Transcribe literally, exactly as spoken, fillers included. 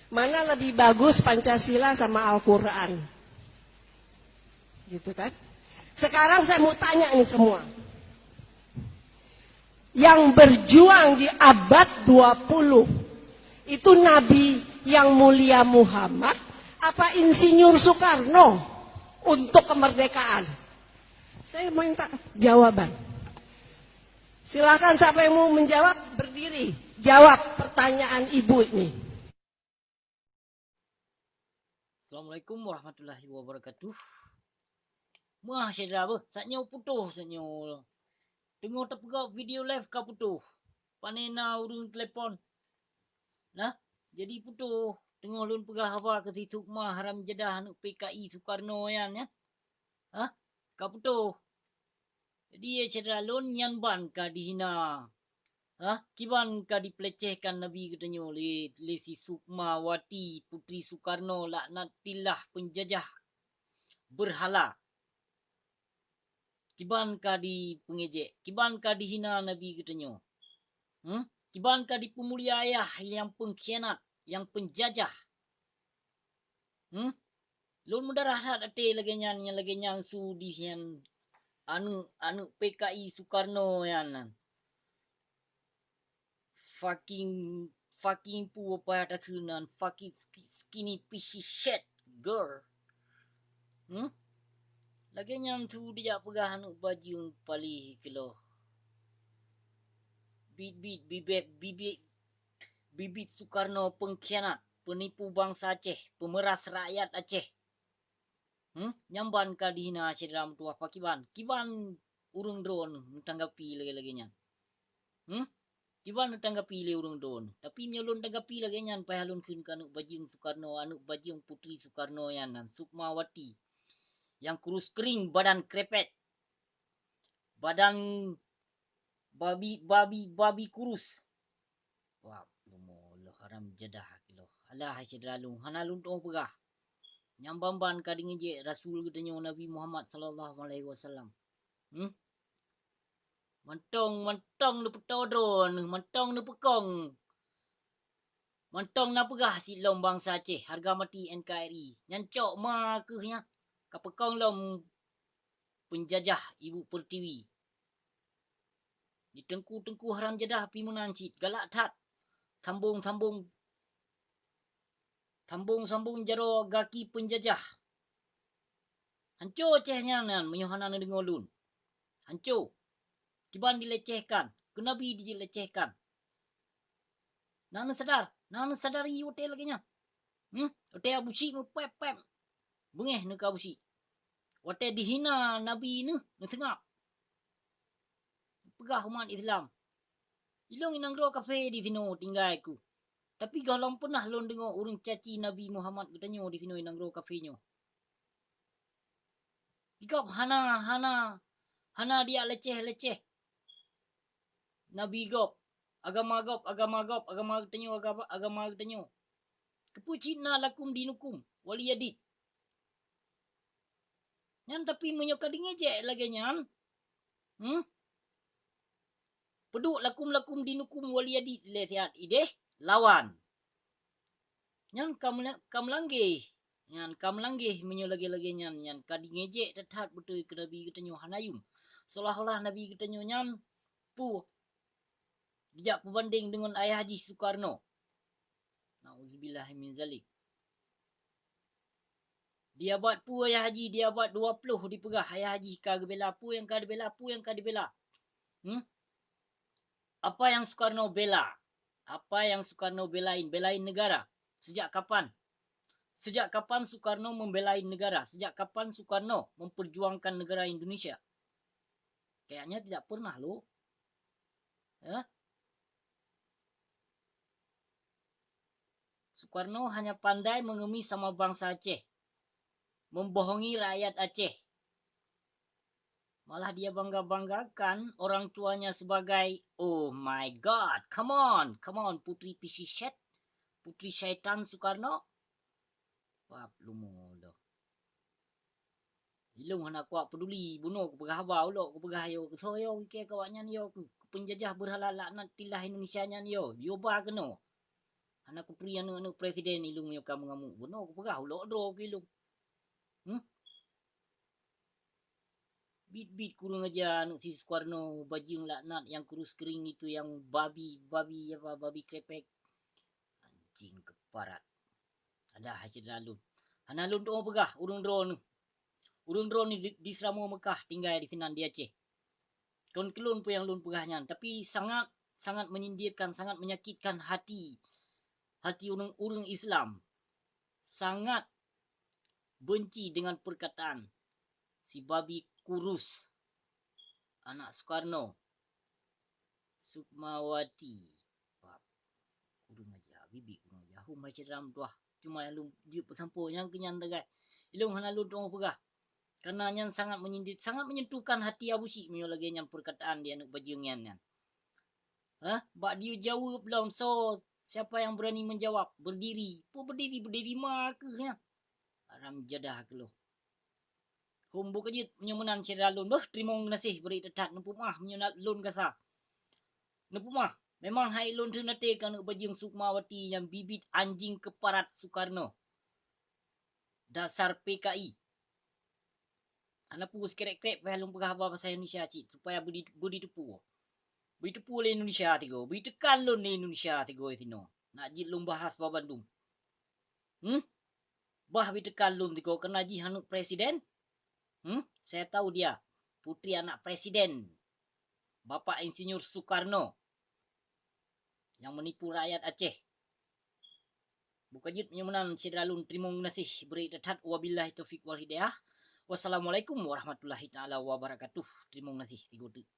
Mana lebih bagus Pancasila sama Al-Quran? Gitu kan? Sekarang saya mau tanya nih semua. Yang berjuang di abad dua puluh itu Nabi yang mulia Muhammad apa Insinyur Soekarno untuk kemerdekaan? Saya minta jawaban. Silakan siapa yang mau menjawab berdiri. Jawab pertanyaan ibu ini. Assalamualaikum warahmatullahi wabarakatuh. Meuah syedara beuh, saat nyoe putôh saat nyoe. Teungoh tapeugah video live ka putôh. Pane na ureuëng telepon. Nah, jadi putôh teungoh lôn peugah haba keu si Sukma haram jadah aneuëk P K I Soekarno nyan, ya. Hah? Ka putôh. Jadi, ya syedara lôn, nyan ban ka dihina. Hah? Kiban ka dipeulecehkan Nabi geutanyoe lé, lé si Sukmawati Putri Soekarno laknatillah peunjajah beurhala. Kiban ka dipeungejek, kiban ka dihina Nabi geutanyoe. Hmm? Kiban ka dipeumulia ayah nyang peungkhianat, nyang peunjajah. Hmm? Lôn meudarah that até lagée nyan, nyang lagée nyan su dih nyan aneuëk, aneuëk P K I Soekarno nyan nan. Fucking, fucking pu apa takheun nan, fucking ski-, skinny piece of shit girl. Hmm? Lagée nyan su dijak peugah aneuëk bajeueng paléh keuloh. Bit-bit bibet bibit bibit Soekarno peungkhianat, peunipu bansa Aceh, peumeuras rakyat Aceh. Hmm? Nyan ban ka dihina syedara meutuwah pakiban. Kiban ureuëng droeneuh neutanggapi lagée-lagée nyan. Hmm? Kiban neutanggapi lé ureuëng droeneuh. Tapi meunyoe lôn tanggapi lagée nyan, payah lôn kheun keu aneuëk bajeueng Soekarno, aneuëk bajeueng Putri Soekarno nyan nan, Sukmawati. Nyang kurus kering, badan krepet. Badan babi, babi, babi kurus. Wah, bumoe loh haram jadah keuloh. Alah, hai syedara lôn, hana lôn tuoh peugah. Nyang ban-ban ka deungeujek Rasul geutanyoe Nabi Muhammad sallallahu alaihi wasallam. Hmm? Mantong, mantong neupeutoe droeneuh, mantong neupeukong. Mantong na peugah siat lom bansa Aceh, hareuga mati N K R I. Nyan cok ma kheueh nyan, ka peukong lom peunjajah ibu peurtiwi. Di teungku-teungku haram jadah pih meunan cit, galak that. Sambong-sambong, sambong-sambong jaroe gaki peunjajah. Hanco Aceh nyan, nyan meunyoe hana neudeungoe lôn. Hanco. Kiban dilecehkan, keunabi dilecehkan. Na neusadar, na neusadari watée lagée nyan. Hmm? Watée Abusyik meupép-pép, beungéh neuh keu Abusyik. Watée dihina Nabi neuh, neuseungab. Peugah umat Islam, "Ilôn i nanggroe kafé disinoe tinggai ku. Tapi gohlom peunah lôn deungoe ureuëng caci Nabi Muhammad geutanyoe disinoe i nanggroe kafé nyoe." Gob hana, hana, hana dijak leceh-leceh Nabi gob, agama gob, agama gob, agama geutanyoe, agama, agama geutanyoe. Keupeue cit na lakum dinukum waliyadin. Nyan tapi meunyoe ka deungeujek lagée nyan, hmm? Peuduek lakum, lakum dinukum waliyadin lé siat idéh lawan. Nyan ka meula-, ka meulanggeh. Nyan ka meulanggeh meunyoe lagée-lagée nyan, nyan ka deungejek that-that beutôi keu Nabi geutanyoe hana yum. Seolah-olah Nabi geutanyoe nyan peue dijak peubandeng deungon ayah jih Soekarno. Nauzubillahi min zalik. Di abad peue ayah jih, di abad dua ploh dipeugah ayah jih ka geubela, peue nyang ka dibela, peue nyang ka dibela. Hmm? Apa yang Soekarno bela? Apa yang Soekarno belain? Belain negara. Sejak kapan? Sejak kapan Soekarno membelain negara? Sejak kapan Soekarno memperjuangkan negara Indonesia? Kayaknya tidak pernah, loh. Ya? Soekarno hanya pandai mengemis sama bangsa Aceh, membohongi rakyat Aceh. Malah dia bangga-banggakan orang tuanya sebagai, oh my God, come on, come on, putri piece of shit, putri syaitan Soekarno. Pap lumo loh. Ilong hana kuat peduli, bunoe kupeugah haba ulok, kupeugah yo keu soe yo, keu awaknyan yo, keu, keu peunjajah beurhala laknat tilah Indonesia nyan yo, yo ba keunoe. Hana kuturi aneuëk-aneuëk presiden ilung meunyoe ka meungamuk. Bunoe kupeugah ulok droe keu ilung. Hmm? Bit-bit kureueng aja aneuëk si Sukarno, bajeueng laknat nyang kurus kering itu, nyang babi, babi apa, babi krepek. Anjing keuparat. Ada hai syedara lôn. Hana lôn tuoh peugah ureuëng droeneuh. Ureuëng droeneuh di, di Seuramoe Meukah tinggai di sinan di Aceh. Kon keu lôn peue nyang lôn peugah nyan, tapi sangat, sangat menyindirkan, sangat menyakitkan hati, hati ureuëng-ureuëng Islam. Sangat benci dengan perkataan si babi kurus, anak Sukarno, Sukmawati. Bab kureueng aja, bibi kureueng aja. Hom hai syedara meutuah. Cuma nyang lôn jeuet peusampoe nyang keu nyan sagai. Ilong hana lôn tuoh peugah. Karena nyan sangat menyindir, sangat menyentuhkan hati Abu Syik meunyoe lagée nyan perkataan di aneuëk bajeueng nyan nyan. Hah? Bak dijaweueb lom soe, siapa yang berani menjawab? Berdiri. Peue berdiri, berdiri ma keuh nyan. Haram jadah keuloh. Hom bukon jeuet meunyoe meunan syedara lôn, beuh, teurimong geunaséh bri that-that, neupeumaah meunyoe na lôn gasa. Neupeumaah, memang hai lôn teunaté keu aneuëk bajeueng Sukmawati nyang bibit anjing keuparat Sukarno. Dasar P K I. Hana peue sikrek-krek payah lôn peugah haba basa Indonesia cit, supaya beudi-, beuditeupeue. Beuditeupeue lé Indonesia tigoe, beuditekan lôn lé Indonesia tigoe sinoe. Nak jeuet lôn bahas babandum. Hmm? Bah beuditekan lôn tigoe keureuna jih aneuëk presiden? Hmm? Saya tahu dia, putri anak presiden, Bapak Insinyur Sukarno, nyang meunipu rakyat Aceh. Bukon jeuet meunyoe meunan syedara lôn, teurimong geunaséh bri that-that. Wabillahi taufiq wal hidayah. Wassalamualaikum warahmatullahi taala wabarakatuh. Teurimong geunaséh tigoe teuk.